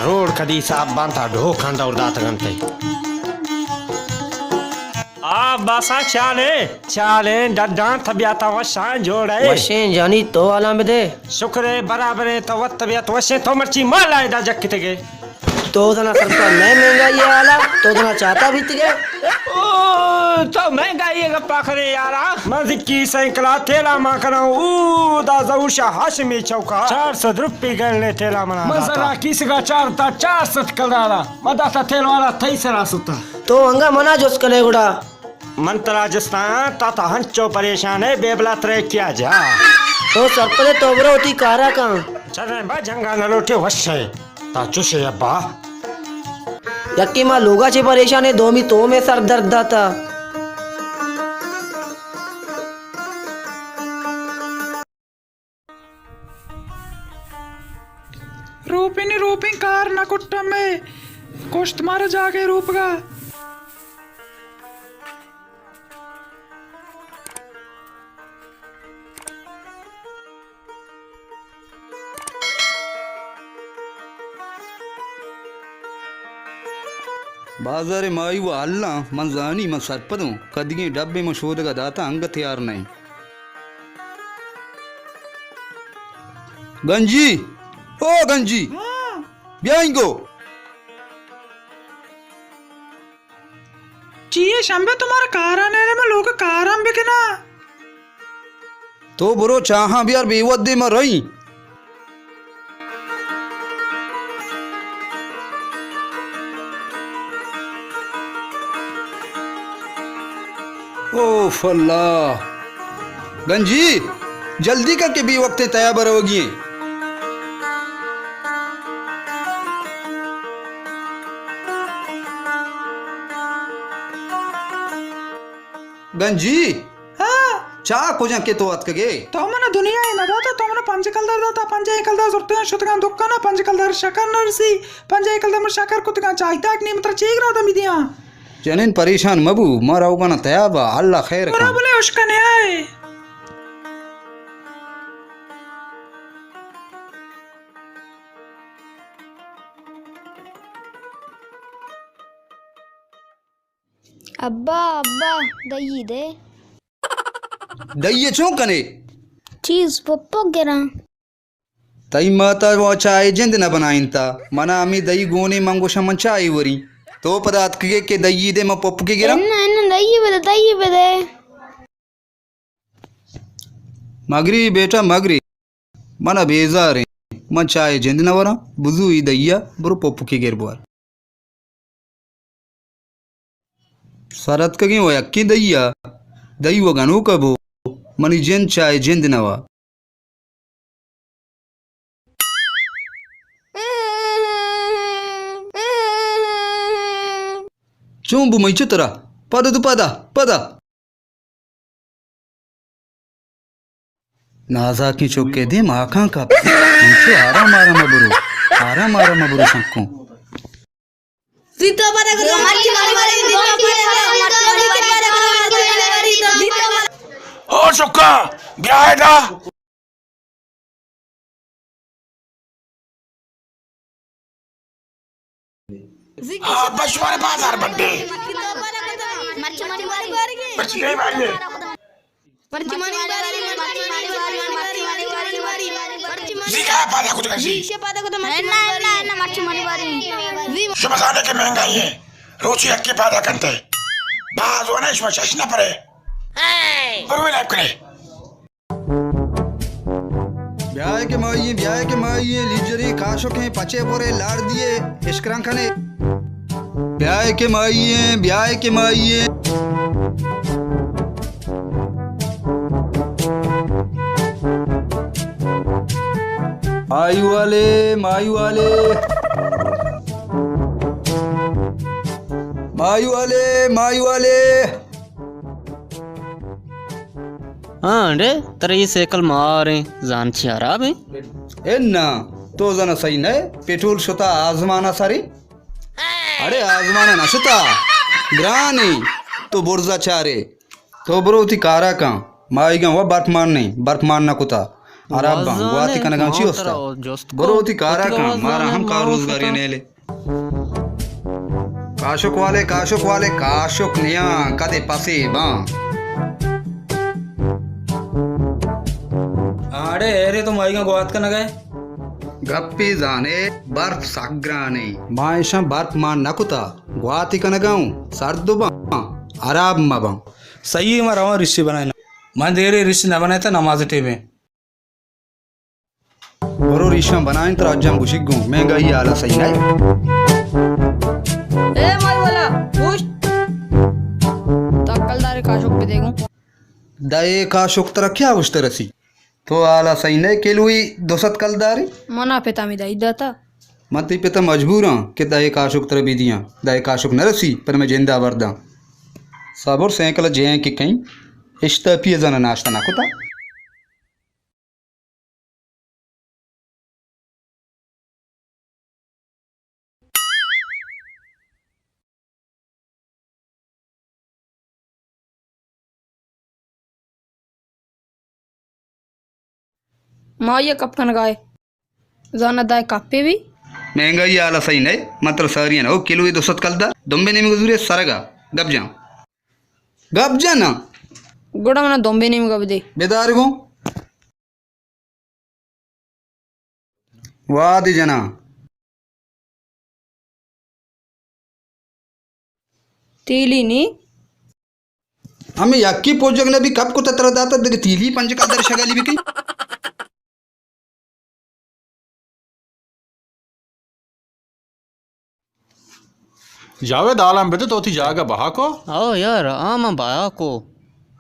روڈ کدی صاف بانتا ڈھوکاں دور داتگ انت۔ آ باسا چالیں، چالیں، ڈڈاں طبیعتاں وشاں جوڑے۔ وشیں جانی تو حالاں بدے۔ شکرے برابریں تو وت طبیعت وشیں تو مرچی مال آئیدا جکتگے۔ تو زنا سرپد نئے مہنگائی حالا، تو زنا چاتا بیتگے۔ او، تو مہنگائی گپا کرے یارا۔ من زکی سائیکلا تیلا ما کناں، او دا ظہور شاہ ہاشمی چوکا۔ چار سد روپی گلنے تیلا منا من داتا۔ زرا کیسگا چار تا چار سد کلدارا۔ ما داتا تیل والا تئی سرا ستا۔ تو انگا منا جست کنے گڑا۔ من ترا جستاں، تا تا ہنچو پریشان ہے، بے بلا ترے کیا جا۔ تو سرپدے تو برو وتی کارا کن۔ چریں با جنگا نہ لوٹے وش ہے۔ تا چوشے ابا۔ یکی ما لوگا چے پریشان ہے، دومی تو میں سر درد داتا۔ روپینی روپین کار نہ کٹم میں، کشت مارا جاگے روپگا۔ بازار مائی و اللہ من زانی من سرپدوں، کدگیں ڈبے من شودگا داتا انگت تیار نہیں۔ گنجی، او گنجی، ہاں۔ بیا اینگو۔ چی اے شمبے تو مارا کارا نیرے، من لوگ کارم بکناں۔ تو برو چاہاں بیار بے ودے من رئیں۔ اوف اللہ۔ گنجی، جلدی کر کہ بے وقت تیا بروگی ایں۔ گنجی۔ ہاں۔ چاہ کجاں کہ تو اتکگے؟ تو منا دنیا ء نہ داتا، تو منا پنج کلدار داتا، پنجاہ کلدار زرتگاں شتگاں دکانا، پنج کلدار شکر نہ رسی، پنجاہ کلدار من شکر کتگاں، چاہ تاک نیم ترا چیگ را دمی دیاں۔ جنین پریشان مبو، ما روگانا تیابا، اللہ خیر کن۔ برو بلے اشکنے آئے۔ ابا، ابا، دئی دے۔ دئی ء چون کنے؟ چیز پپک گراں۔ تئی ماتا و چائے جند نہ بنائینتا۔ منا ہمے دئی گونے من گوشاں من چائے وری۔ تو پدا اتکگے کہ دئی دے من پپکے گراں؟ اناں، اناں، دئی بدے، دئی بدے۔ مگری بیٹا مگری، من ء بیزاریں، من چاہ ء جند نہ وراں، بزو ای دئی ء برو پپکے گر بوار۔ سر اتکگیں و یکیں دئی ء، دئی و گنوک ء بو، منی جند چاہ ء جند نہ وا۔ چون بو مئی چو ترا؟ پدا تو پدا، پدا۔ نازاکیں چکے دیم آکاں کپ۔ انچو آرام آرام برو۔ آرام آرام برو شکوں۔ زیتو پدا کتو مرچی ماری ماری، زیتو پدا کتو مرچی ماری ماری، زیتو پدا کتو مرچی ماری ماری، زیتو پدا۔ او چکا، بیا ادا۔ ہاں، بشوار بازار بڈے۔ مرچی ماری ماری۔ مرچی کئی ماری ہے؟ مرچی ماری ماری، مرچی ماری ماری، مرچی ماری ماری۔ زی کا پادا کتو کسی؟ زی شے پادا کتو مرچی ماری ماری۔ نہ، نہ، نہ، مرچی ماری ماری۔ زی شما زانے کہ مہنگائی ہے۔ روچی یکے پادا کنتے۔ باز ہونے شما چش نہ پرے۔ بروے لیب کرے۔ بیائے کہ مائی ایں، بیائے کہ مائی ایں، لیجری کاشکیں پچے پورے لاڑ دیے اشکراں کنے۔ بیائے کہ مائی ایں، بیائے کہ مائی ایں۔ مائی والے، مائی والے۔ مائی والے، مائی والے۔ ہاں، انڈے، ترا اے سائیکل ماریں، زان چی حراب ایں؟ اے نا، تو زانا صحیح نہ، پیٹرول شتا آزمانا سرے۔ اڑے آزمانا نہ شتا، گرانیں، تو برزا چارے۔ تو برو وتی کارا کن، ماہیگاں و برف مان نہیں، برف مان نہ کتا۔ حراب باں، گواتی کنگاں چی استاد؟ برو وتی کارا کن، مارا ہم کار روزگاری نیلے۔ کاشک والے، کاشک والے، کاشک نیاں، کدے پسے باں۔ آڑے، ایرے تو مائیگاں گوات کنگا ئے؟ گپے زانے، برف سک گرانیں۔ ما ایشاں برف مان نہ کتا، گواتی کنگا اوں، سرد باں، حراب مباں۔ صحیح، ما رواں رشی بنائیناں۔ من دیرے رشی نہ بنائینتا، نماز ٹیمے۔ برو ریشاں بنائیں، ترا اجام گوشگ گوں، مہنگائی حالا صحیح نہ۔ اے مائی والا، گوشت۔ تا کلدارے کاشک بدے گوں۔ دئے کاشک ترا کیا گوشت رسی؟ تو حالا صحیح نہ، کلوئی دو سد کلدارے؟ منا پتا می دائی داتا۔ من تئی پتا مجبوراں کہ دئے کاشک ترا بدیاں، دئے کاشک نہ رسی، پر میں جندا برداں۔ صبر سینکل جہیں کہ کہیں، اشتا پیزانا ناشتہ نہ کتا۔ ما یہ کپ کنگائے۔ زانا دائے کپے بھی۔ مہنگائی حالا صحیح نہ، من ترا ساری نہ، او کلوے دو سد کلدار، دمبے نیمگا زورے سرگا، گپ جان۔ گپ جان نا۔ گڑا منا دمبے نیمگا بدے۔ بدار گوں۔ واد جنا۔ تیلی نی۔ ہمے یکی پوجگ نہ بی، کپ کتا ترا داتا، دگہ تیلی پنج کلدار شگالی بکن۔ جاوید، حالاں بدے، تو وتی جاگہ بہا کو؟ او یار، آ من بہا کو۔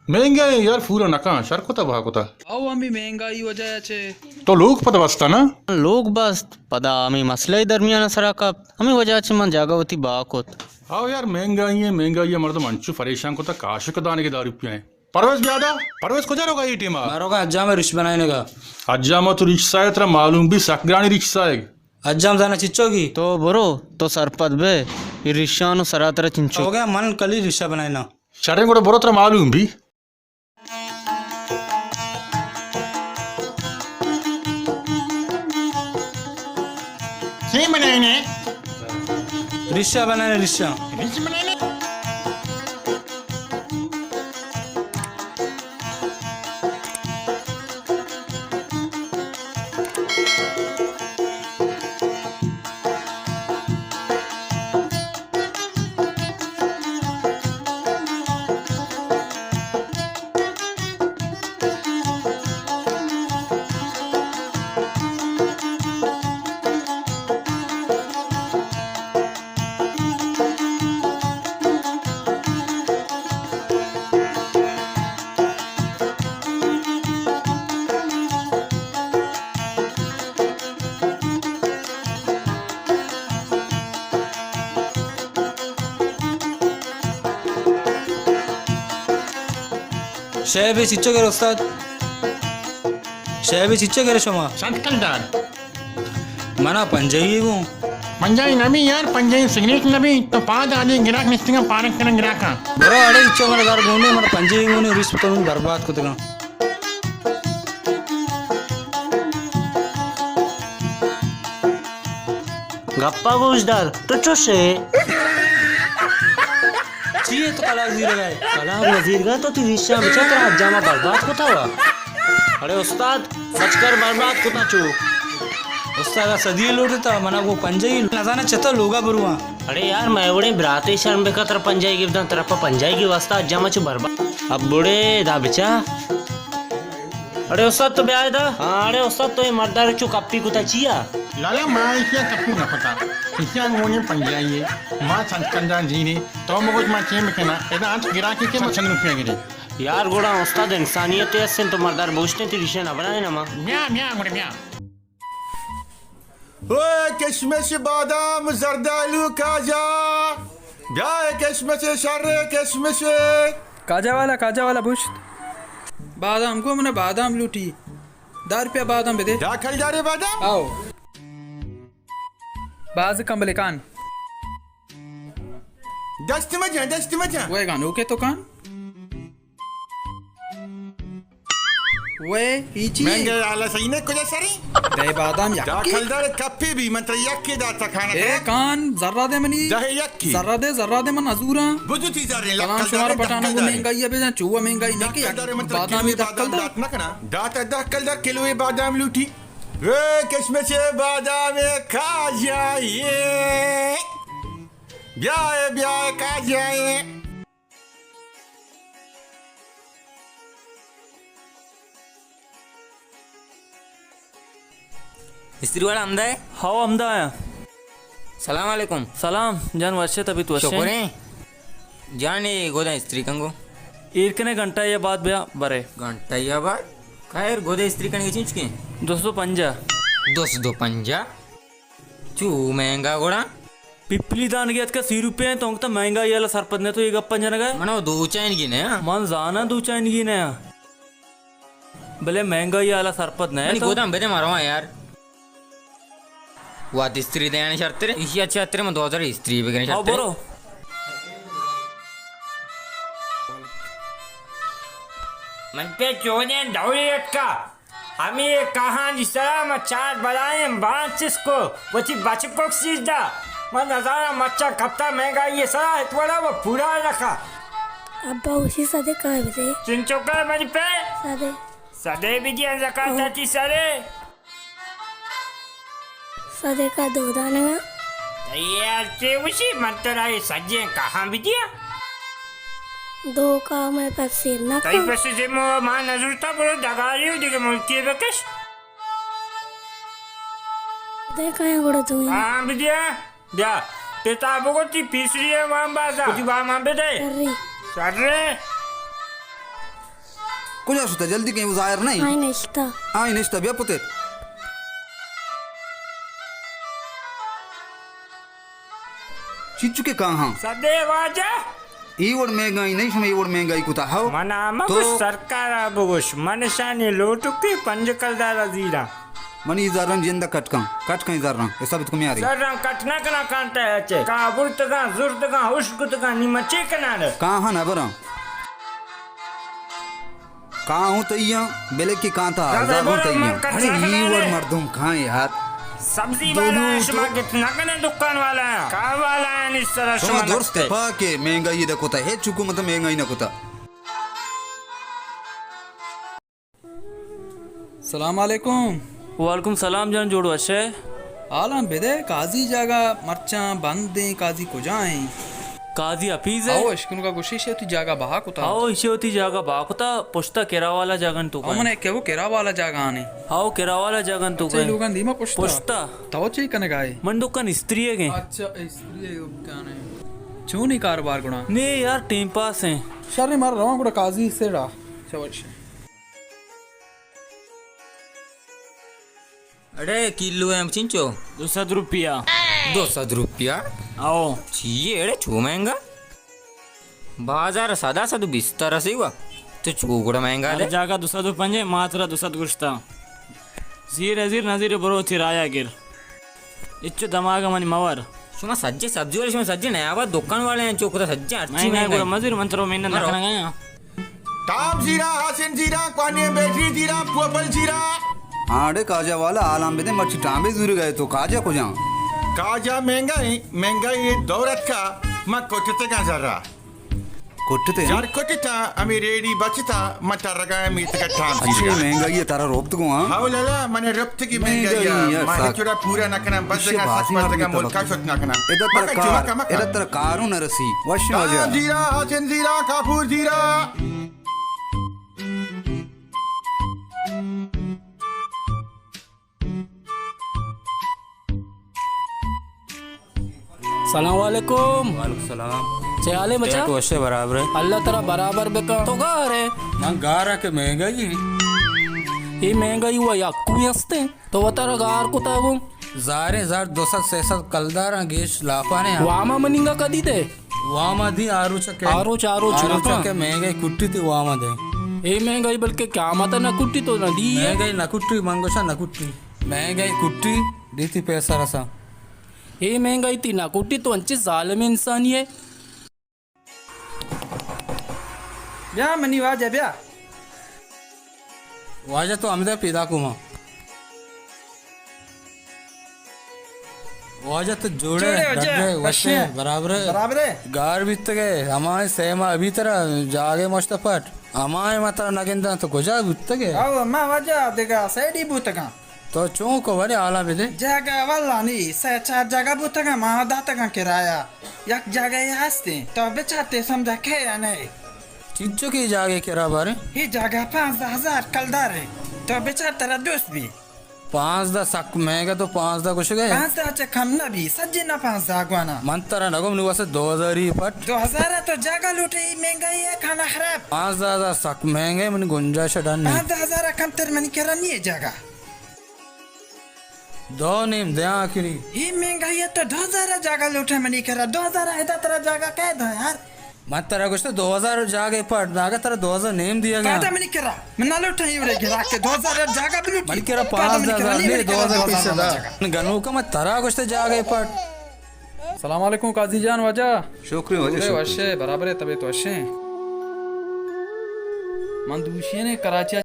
مہنگا ایں یار، پورا نکاں، شر کتا بہا کتا۔ او ہمے مہنگائی وجہ چے؟ تو لوگ پد بستا نا؟ لوگ بست، پدا ہمے مسئلہ درمیان سرا کپت، ہمے وجہ چے من جاگہ وتی بہا کت۔ او یار، مہنگائی ایں، مہنگائی ایں، مردم انچو پریشان کتا، کاشک دانگے دہ روپیہ ایں۔ پرویز بیا دا۔ پرویز کجا روگا اے ٹیما؟ ما روگا حجام ریش بنائینگا۔ حجام تو ریش سائے، ترا معلوم بی سک گرانی ریش سائے۔ حجام زانا چچو گی؟ تو برو، تو سرپد بے، اے ریشان و سرا ترا چنچو۔ ہو گیا، من کلی ریشا بنائینا۔ شریں گڑا برو، ترا معلوم بی۔ چی بنائینے؟ ریشا بنائینے، ریشا۔ ریش بنائینے؟ شے بی چچو گر استاد؟ شے بی چچو گر شما؟ صد کلدار۔ منا پنجاہی گوں۔ پنجاہی نبی یار، پنجاہی سگریٹ نبی، تو پاد آدی گراک نشتگاں پارک کنن گراکاں۔ برو اڑے چچو، منا دار گونے، منا پنجاہی گونے، ریش تو برباد کتگاں۔ گپا گوش دار، تو چوشے؟ چی ئے تو کلاگ زیرگا ئے؟ کلاگ نہ زیرگا، تو تی ریشاں بچا، ترا حجاما برباد کتا وا۔ اڑے استاد، سچ کر برباد کتا چو۔ استاد ءَ صدی لوٹتا، منا گو پنجاہی، نزانا چتا لوگا برواں۔ اڑے یار، مئے وڑیں براتے شرم بکا، ترا پنجاہی گپتاں، ترا پہ پنجاہی گی واسطہ حجاما چو برباد۔ اب بڑے دا بچا۔ اڑے استاد تو بیا ادا۔ ہاں، اڑے استاد تو اے مردار چو کپی کتا چیا؟ لالا، ما ایشیا کپی نہ کتا۔ ایشیا گونی پنجائی ئے۔ ما چند کندان زیرے۔ تو مگوش ما چے بکنا؟ ادا انت گراکی کے ما چند روپیہ گرے۔ یار گڑا استاد انسانیت ئے ہستیں تو مردار بوشتیں تی ریشے نہ بنائے نما۔ میا، میا، گڑے میا۔ اوئے کشمش، بادام، زردالو، کاجا۔ بیا اے کشمش، شر کشمش۔ کاجا والا، کاجا والا بوشت۔ بادام گو، منا بادام لوٹی۔ دہ روپیہ بادام بدے۔ دہ کلدارے بادام؟ آؤ۔ باز کمبلے کان۔ دست مجن، دست مجن۔ وے گانو کے تو کان۔ وے، ای چی؟ مہنگا آلا صحیح نہ، کجا سری؟ دے بادام یکی۔ دا کلدار کپے بی، من ترا یکی داتا کھانا اے کھانا۔ کان، ذرہ دے منی۔ دہ یکی۔ ذرہ دے، ذرہ دے، من حضوراں۔ بزو تی ذرہ، لک کلان کلدار شمار دہ پٹانا گو کلدار۔ مہنگائی بے جان، چوہ مہنگائی نہ کہ بادام دہ کلدار۔ دات نہ کنا۔ داتا دہ کلدار کلوے بادام لوٹی۔ اے کشمش بادام کھا جائے۔ بیا اے، بیا اے، کھا جائے۔ استری والا ہمدا ہے؟ ہاؤ، ہمدا آیا۔ سلام علیکم۔ سلام، جان وش ئے، طبیعت وش ئے؟ شکر ہے۔ جان اے گودا استری کنگو۔ ایر کنے گھنٹہ یا بعد بیا برے۔ گھنٹہ یا بعد؟ خیر، گودا استری کنگے چنچکے؟ دو سد و پنجاہ۔ دو سد و پنجاہ؟ چو مہنگا گڑا؟ پپلی دانگے اتکا سی روپے ہیں، تو انگتا مہنگائی والا سرپد نہ تو یہ گپا جنگا ہے۔ منو دوچائنگی نہ۔ من زانا دوچائنگی نہ۔ بلے مہنگائی والا سرپد نہ منی تو۔ گودام بدے مارو یار۔ وات استری دیانے شرتر۔ ایشی اچھا اتر من دو ہزار استری بگنے ہاؤ شرتر۔ برو۔ من پہ چونیں دوری اتکا۔ ہمے کاہانی سرا ما چار بلائیں بانچس کو، وتی بچکوک سیزدہ۔ من نزاناں مچاں کپتا مہنگائی سرا، ات وڑا و پورا رکھا۔ ابا، اسی سدے کا بدے۔ چنچو کا منی پہ؟ سدے۔ سدے بدیاں زکات تی سرے۔ سدے کا دو دانگا۔ تئی یار چے وشی، من ترا اے سجیں کاہاں بدیاں۔ دو کا میں پس سیر نہ تئی کن۔ پس ذمہ ما نزورتا، برو ڈگاری و دیگہ ملکی بکش۔ دے کہیں گڑا دوئی۔ ہاں بدیاں۔ بیا، پتا بگو تی پیسری ء وام بازا۔ وتی وام ہم بدے۔ شری۔ شرے۔ کجا شتا؟ جلدی کہیں، وہ ظاہر نہیں۔ آئی نشتا۔ آئی نشتا، بیا پتے۔ چچو کے کہاں؟ سدے واجہ۔ اے وڑ مہنگائی نہیں، شما اے وڑ مہنگائی کتا ہو۔ منا مگوش تو سرکارا بگوش، من شانی لوٹکی پنج کلدارا زیرا۔ منی زراں جند کٹ کن، کٹ کن زراں، حساب تو میاری۔ زراں کٹ نہ کنا کانتا ہے چے۔ کا برتگاں، زرتگاں، اشکتگاں، نی من چے کناں؟ کاہاں نہ براں۔ کاہوں تئیاں، بلے کہ کانتا، زراں زراں تئیاں۔ ارے ای وڑ مردم کھائیں یار۔ سبزی والا شما گت نہ کنے، دکان والا۔ کا والا ہے نی سرا شما درست پا کہ مہنگائی دے کتا، ہچ حکومت مہنگائی نہ کتا۔ سلام علیکم۔ وعلیکم سلام جان، جوڑ وش ئے؟ حالاں بدے، قاضی جاگہ مرچاں بند ایں، قاضی کجا ایں؟ قاضی حفیظ ئے؟ او، اشکنگا گوشی شے وتی جاگہ بہا کتا۔ او، ایشی وتی جاگہ بہا کتا، پشتا کرا والا جاگہ انت تو او کائیں۔ من کہ وہ کرا والا جاگہ آنے۔ او، کرا والا جاگہ انت تو اچھا، کائیں۔ لوگاں دیما پشتا؟ پشتا۔ تو چی کنگا ئے؟ من دکان استری ئے گئے۔ اچھا، استری ئے دکان ئے۔ چونی کاروبار گڑا؟ نے یار، ٹیم پاس ایں۔ شر، مار رواں گڑا قاضی سیڑا۔ چوش۔ اڑے کلو ایں چنچو؟ دو سد روپیہ۔ دو سد روپیہ؟ او۔ چی اے اڑے چو مہنگا؟ بازار سدا سد بیست رسی وا۔ تو چو گڑا مہنگا ہر دے؟ جاگہ دو سد و پنجاہ، ما ترا دو سد گوشتا۔ زیر زیر نزیر برو تی رایا گر۔ اچو دماغ منی مور۔ شما سجے سبزی والے، شما سجے نیاباد دکان والے ہیں، چو کتا سجے ہرچی مہنگا ہے مہنگا گڑا ہے۔ مزیر من ترو محنت نہ کنگا۔ ٹام زیرا، حسن زیرا، کوہنی بیٹری زیرا، پوپل زیرا۔ ہاں اڑے کاجا والا، حالان بدے، مرچی ٹامبے زورے گئے تو کاجا کجا؟ کاجا مہنگا ہے، مہنگائی دور اتکا، ما کٹتے گا ذرا۔ کٹتے ہیں؟ زر کٹتا، ہمیں ریڑی بچتا، من ترگا میتگا ٹام اچھی زیرا۔ مہنگائی ہے، ترا روپت گو، ہاں؟ ہاو لالا، من رپتگی مہنگائی مہنگائی ہے، ہے، من سخت۔ چورا پورا نہ کنم، بس اسے دگا باسی سک پس مردم دگا ملکا تباہ۔ شت نہ کنم۔ ادھر ترا مکہ، کار، مکہ، مکہ۔ ادھر ترا کارو نہ رسی۔ وش واجہ۔ ٹام زیرا، حسن زیرا، کافور زیرا۔ سلام علیکم۔ وعلیکم سلام۔ چے حال ہے بچا؟ ٹھیک، وش ہے، برابر ہے۔ اللہ ترا برابر بکا۔ تو گار ہے؟ من گار ہے کہ مہنگائی ہے۔ یہ مہنگائی ہوا یا کوئی ہستے؟ تو وتارا گار کتا گو؟ زاریں زار دو سد سے سد کلداراں گیش لافانے ہاں۔ واما مننگا کدی دے؟ واما دی آروچ کے۔ آروچ، آروچ آروچ نکا۔ کے مہنگائی کٹی تی واما دے۔ اے مہنگائی بلکہ قیامت نہ کٹی تو نہ دی۔ مہنگائی نہ کٹی، منگوشا نہ کٹی۔ مہنگائی کٹی، دیتی پیسہ رسا۔ اے مہنگائی تی نہ کٹی تو انچے ظالم انسانی ہے۔ بیا منی واجہ بیا۔ واجہ تو ہمدا پیدا کو ما۔ واجہ تو جوڑے، جوڑے واجہ، ڈگے، وشے، وشے۔ برابرے۔ برابرے۔ گار بیتگے، ہمائیں سیما ابھی ترا جاگے مشت پٹ۔ ہمائیں ما ترا نگنداں تو کجا بوتگے؟ او، ما واجہ دگہ سیڈی بوتگاں۔ تو چون کو وڑے حالا بدے؟ جاگہ واللہ نی، سہ چار جاگہ بوتگاں، ما داتگاں کرایہ۔ یک جاگہ ہستیں، تو بچارتے سمجھا کہ یا نہیں؟ چنچو کہ جاگہ کرا بارے؟ ہی جاگہ پانزدہ ہزار کلدار ہے، تو بچار ترا دوست بی۔ پانزدہ سک مہنگا، تو پانزدہ گوشگے؟ پانزدہ چہ کم نہ بی، سجے نہ پانزدہ گوانا۔ من ترا نگم نو اسے دو ہزار ہی پٹ۔ دو ہزار تو جاگہ لوٹے، ہی مہنگائی ہے، کھانا خراب۔ پانزدہ ہزار سک مہنگے، منی گنجائش ڈن نہیں۔ پانزدہ ہزار کم تر منی کرا نہیں ہے جاگہ۔ دو نیم دیاں آخری۔ اے مہنگائی ءَ تو دو ہزار ءَ جاگہ لوٹے منی کرا، دو ہزار ءَ ادا ترا جاگہ کئے دا یار؟ من ترا گوشتا دو ہزار جاگہ پٹ، ناگا ترا دو ہزار نیم دیگا۔ پادا منی کرا، من نہ لوٹاں اے وڑے گرا کہ دو ہزار ءَ جاگہ بلوٹی۔ منی کرا پادا منی پانزدہ ہزار کرا، نہیں، دو ہزار پیسہ دا۔ گنوکا من ترا گوشتا جاگہ پٹ۔ سلام علیکم قاضی جان واجہ۔ شکر واجہ، جوڑے شکر۔ وشے، برابرے، طبیعت وشے۔ من دوشی نے کراچی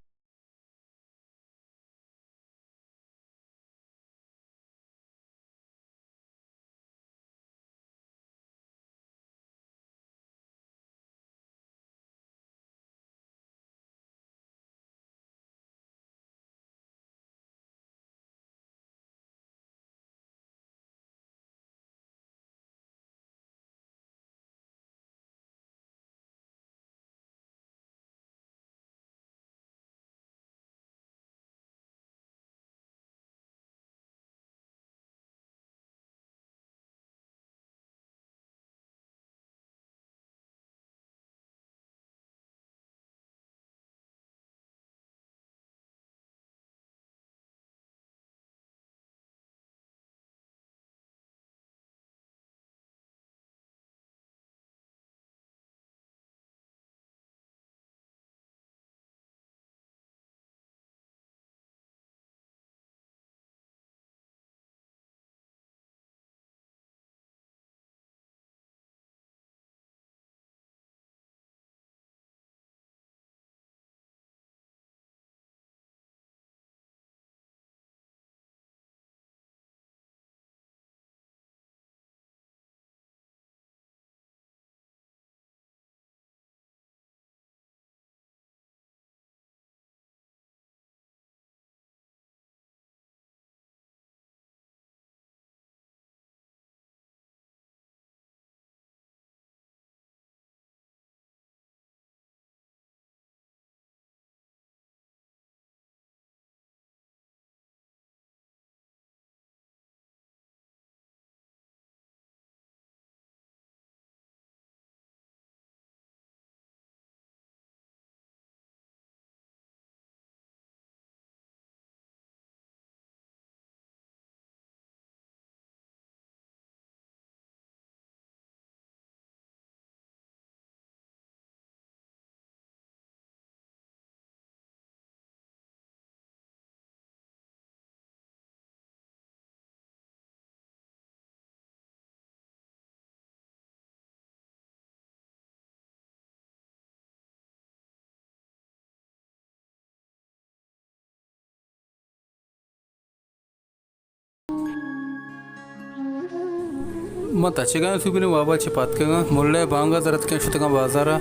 من تچگاں سوبین وابا چہ پاتکگاں، ملے بانگا زرتکاں شتگاں بازارا۔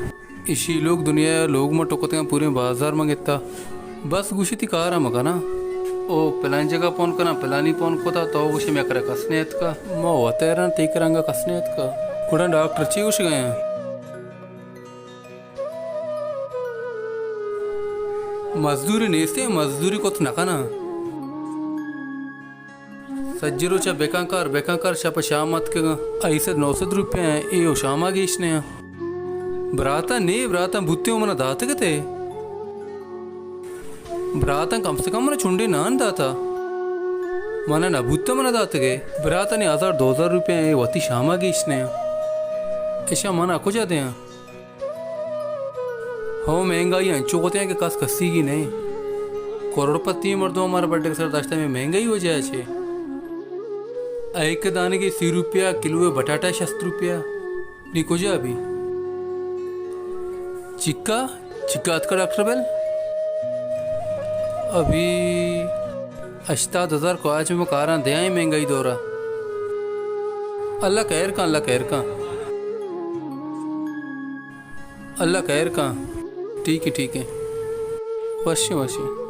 ایشی لوگ دنیا لوگ من ٹکتگاں پوریں بازار من گتا۔ بس گوشی تی کارا مکناں۔ او پلان جگہ پون کناں، پلانی پون کتا، تو گوشی مے کرا کس نے اتکا۔ ما وت حیران تی کرا انگا کس نے اتکا۔ گڑا ڈاکٹر چی گوشگایا؟ مزدوری نیستیں، مزدوری کت نکناں۔ سجی روچا بکن کار، بکن کار، شپ شام اتکگاں۔ ایسد نو سد روپیہ ایں، اے و شاما گیش نہ ایں۔ براتاں نے، براتاں بوتیں و منا داتگ تے۔ براتاں کم سے کم منا چنڈے نان داتا۔ منا نہ بوتا منا داتگے۔ براتانی ہزار دو ہزار روپیہ ایں، اے وتی شاما گیش نہ ایں۔ اشاں منا کجا دیاں؟ ہو، مہنگائی انچو کتیں کہ کس کسیگی نہ ایں۔ کروڑ پتی مردم مارا بڈگ سر داشتہ، مے مہنگائی وجہ چے؟ ایک دانگے سی روپیہ، کلو بٹاٹا شست روپیہ۔ نی کجا بی؟ چکا، چکا اتکا ڈاکٹر بل؟ ابھی ہشتاد ہزار کواچ میں کاراں دیائیں مہنگائی دورا۔ اللہ خیر کن، اللہ خیر کن۔ اللہ خیر کن۔ ٹھیک ہے، ٹھیک ہے۔ وشیں، وشیں۔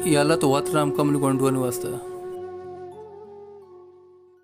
یا اللہ تو وت رحم کن منی گونڈوانی واسطہ۔